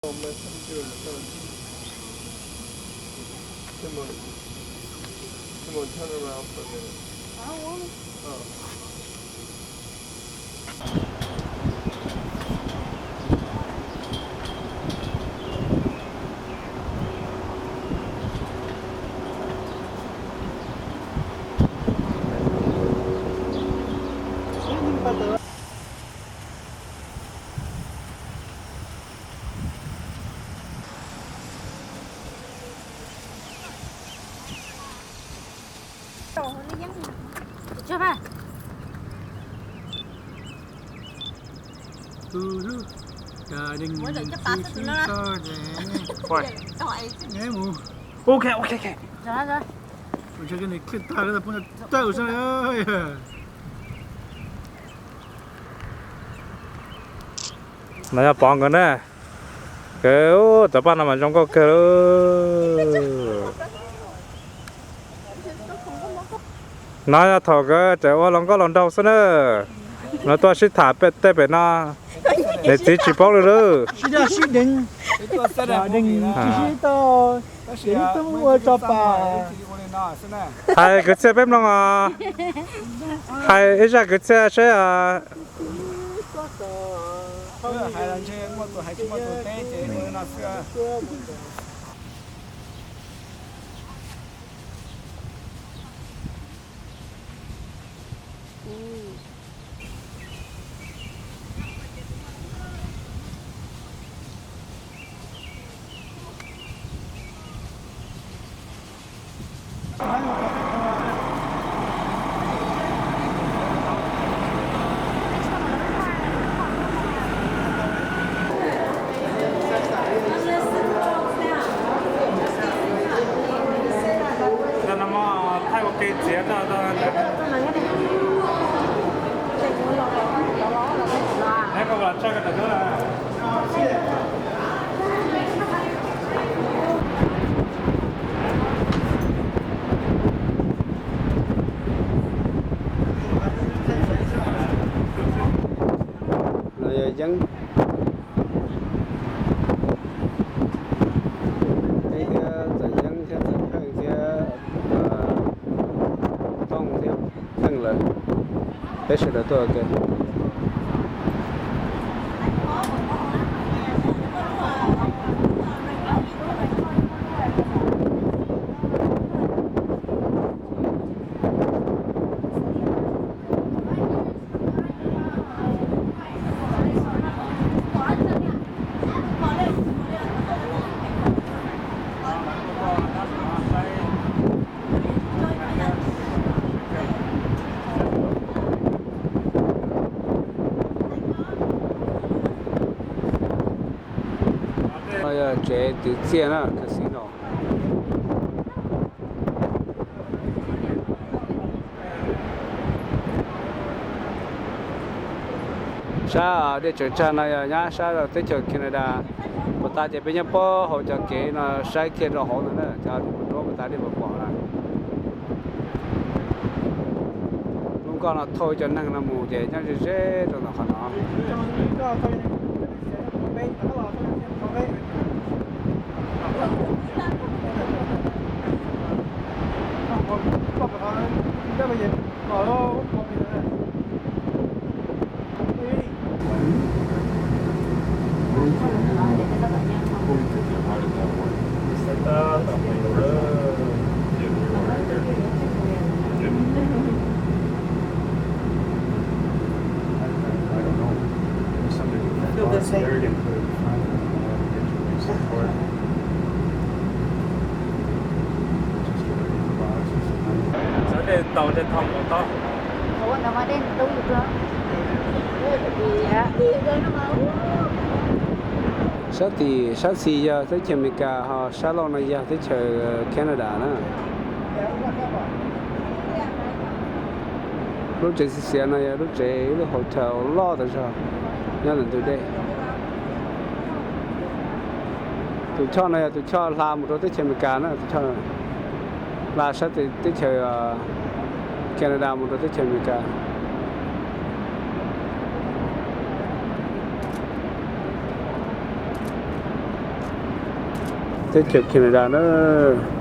Come on, turn around for a minute. Oh. Ok, ok, ok. No yog pov nkawd na. Nkawd cov paj no mas zoo nkauj kawg li. No yog thaum nkawd tseem ua hluas nkauj hluas nraug xwb na. No tuaj sib tham pem tej pem no, niam txiv tsis paub li lawm. Hais kwv txhiaj peb mloog os. Hais ib zaj kwv txhiaj seb os. Thaij ua ke txiav tau. No yog yeeb, yeeb thiab txawm yeeb thiab txawm kheej thiab tooj thiab kheej lawm, peb sawv daws tuaj ua ke. Tsev twv txiaj na, casino. Sab dej tsaws tsag no yog nyob sab teb chaws Canada. Puas tas ces peb nyob puag hauv cov kev no saib kiag rau hauv ntawd na, cov dej puas rub puas tas dej puas pom na. Lub nkoj no thauj cov neeg no mus ces nyob ze ze rau ntawm qhov no. Sawv daws tau dej tho mus tau. Sab tim sab xis yog teb chaws Amelikas, ho sab laug no yog teb chaws Canada na. Lub tsev xiav xiav no yog lub tsev, ib lub hotel loj tas zog nyob ntawm ntug dej. Tus choj no yog tus choj hla mus rau teb chaws Amelikas na, tus choj hla sab teb chaws Canada mus rau teb chaws Amelikas. teb chaws Canada nawb.